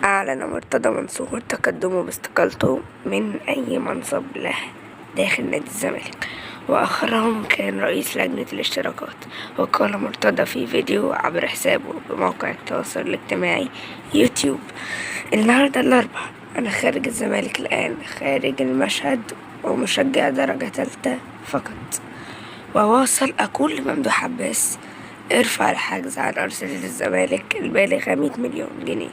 أعلن مرتضى منصور تقدمه باستقالته من أي منصب له داخل نادي الزمالك، وآخرهم كان رئيس لجنة الاشتراكات. وقال مرتضى في فيديو عبر حسابه بموقع التواصل الاجتماعي يوتيوب: النهاردة الأربعاء، أنا خارج الزمالك الآن، خارج المشهد ومشجع درجة تالتة فقط. وواصل: أقول لممدوح عباس: ارفع الحجز عن أرصدة الزمالك البالغة 100 مليون جنيه.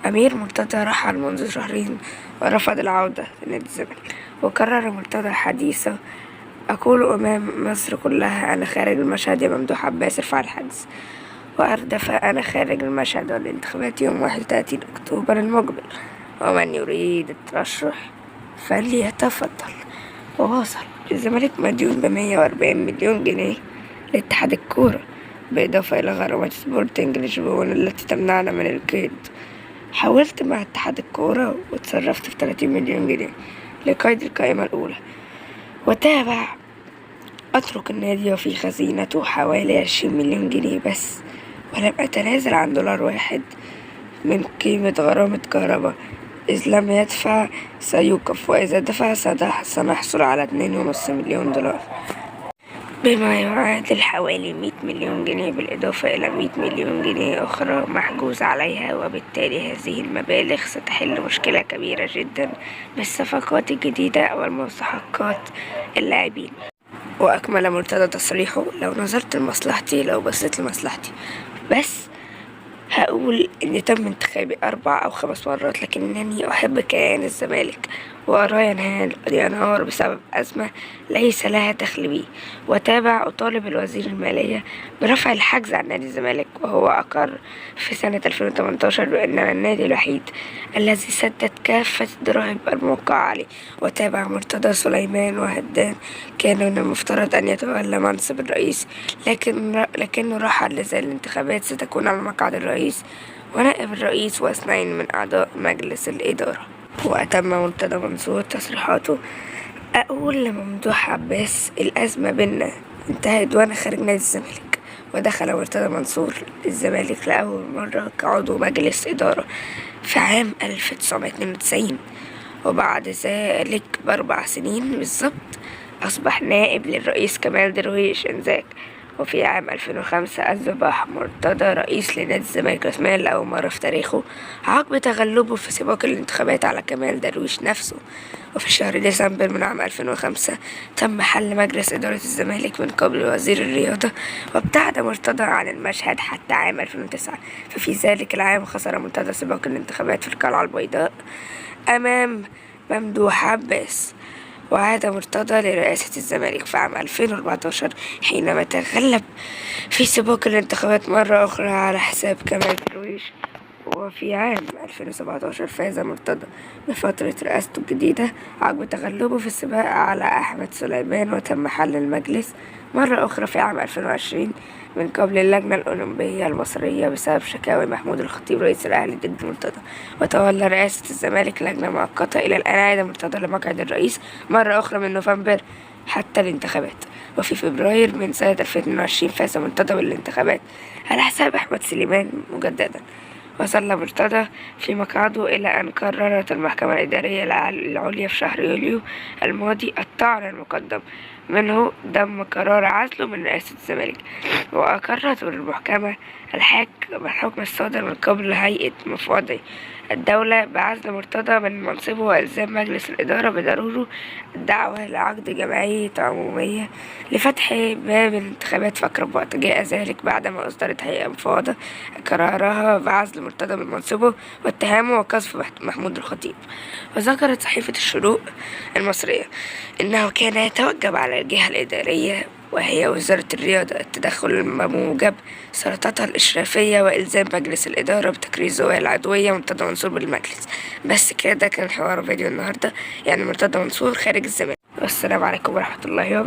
أمير مرتضى رحل منذ شهرين ورفض العودة لنادي الزمالك، وكرر مرتضى حديثه: أقول أمام مصر كلها: أنا خارج المشهد يا ممدوح عباس، ارفع الحجز. وأردف: أنا خارج المشهد والانتخابات يوم 31 أكتوبر المقبل، ومن يريد الترشح فليتفضل. وواصل: الزمالك مديون ب140 مليون جنيه لاتحاد الكورة، بالإضافة إلى غرامات سبورتنج لشبون التي تمنعنا من القيد. حاولت مع اتحاد الكورة وتصرفت في 30 مليون جنيه لقيد القائمة الأولى. وتابع: أترك النادي وفي خزينته حوالي 20 مليون جنيه بس، ولم أتنازل عن دولار واحد من قيمة غرامة كهرباء، إذ لم يدفع سيوقف، وإذا دفع سنحصل على 2.5 مليون دولار، بما يعادل حوالي 100 مليون جنيه، بالإضافة إلى 100 مليون جنيه أخرى محجوز عليها. وبالتالي هذه المبالغ ستحل مشكلة كبيرة جدا بالصفقات الجديدة والمستحقات اللاعبين. وأكمل مرتضى تصريحه: لو نظرت لمصلحتي، لو بصيت لمصلحتي بس، هقول إن تم انتخابي 4 أو 5 مرات، لكنني أحب كيان الزمالك وأراه ينهار بسبب أزمة ليس لها دخل بي. وتابع: أطالب الوزير المالية برفع الحجز عن نادي الزمالك، وهو أقر في سنة 2018 بأننا النادي الوحيد الذي سدد كافة الضرائب الموقعة عليه. وتابع مرتضى: سليمان وهدان كان من المفترض أن يتولى منصب الرئيس، لكنه رحل، لذا الانتخابات ستكون على مقعد الرئيس ونائب الرئيس واثنين من أعضاء مجلس الإدارة. وأتم مرتضى منصور تصريحاته: أقول لممدوح عباس: الأزمة بينا انتهت وأنا خارج نادي الزمالك. ودخل مرتضى منصور الزمالك لأول مرة كعضو مجلس إدارة في عام 1992، وبعد ذلك ب4 سنين بالظبط أصبح نائب للرئيس كمال درويش إنذاك. وفي عام 2005 أصبح مرتضى رئيس لنادي الزمالك رسميا لأول مرة في تاريخه، عقب تغلبه في سباق الانتخابات على كمال درويش نفسه. وفي شهر ديسمبر من عام 2005 تم حل مجلس إدارة الزمالك من قبل وزير الرياضة، وابتعد مرتضى عن المشهد حتى عام 2009. ففي ذلك العام خسر مرتضى سباق الانتخابات في القلعة البيضاء أمام ممدوح عباس، وعاد مرتضى لرئاسة الزمالك في عام 2014 حينما تغلب في سباق الانتخابات مرة أخرى على حساب كمال درويش. وفي عام 2017 فاز مرتضى بفترة رئاسته الجديدة عقب تغلبه في السباق على أحمد سليمان، وتم حل المجلس مرة أخرى في عام 2020 من قبل اللجنة الأولمبية المصرية بسبب شكاوي محمود الخطيب رئيس الأهلي ضد مرتضى. وتولى رئاسة الزمالك لجنة مؤقتة. إلى الآن عاد مرتضى لمقعد الرئيس مرة أخرى من نوفمبر حتى الانتخابات. وفي فبراير من سنة 2022 فاز مرتضى بالانتخابات على حساب أحمد سليمان مجددا. وظل مرتضى في مقعده إلى أن قررت المحكمة الإدارية العليا في شهر يوليو الماضي الطعن المقدم منه ضم قرار عزله من رئاسة الزمالك. وأقرت المحكمة الحكم الصادر من قبل هيئة مفوضي الدولة بعزل مرتضى من منصبه وإلزام مجلس الإدارة بضرورة الدعوة لعقد جمعية عمومية لفتح باب الانتخابات في أقرب وقت. جاء ذلك بعدما أصدرت هيئة مفوضة قرارها بعزل مرتضى من منصبه واتهامه وقذف محمود الخطيب. وذكرت صحيفة الشروق المصرية إنه كان يتوجب على الجهة الإدارية وهي وزارة الرياضة التدخل الموجب سلطاتها الإشرافية وإلزام مجلس الإدارة بتكريس زوايا العضوية مرتضى منصور بالمجلس. بس كده كان حوار فيديو النهاردة، يعني مرتضى منصور خارج الزمالك. والسلام عليكم ورحمة الله وبركاته.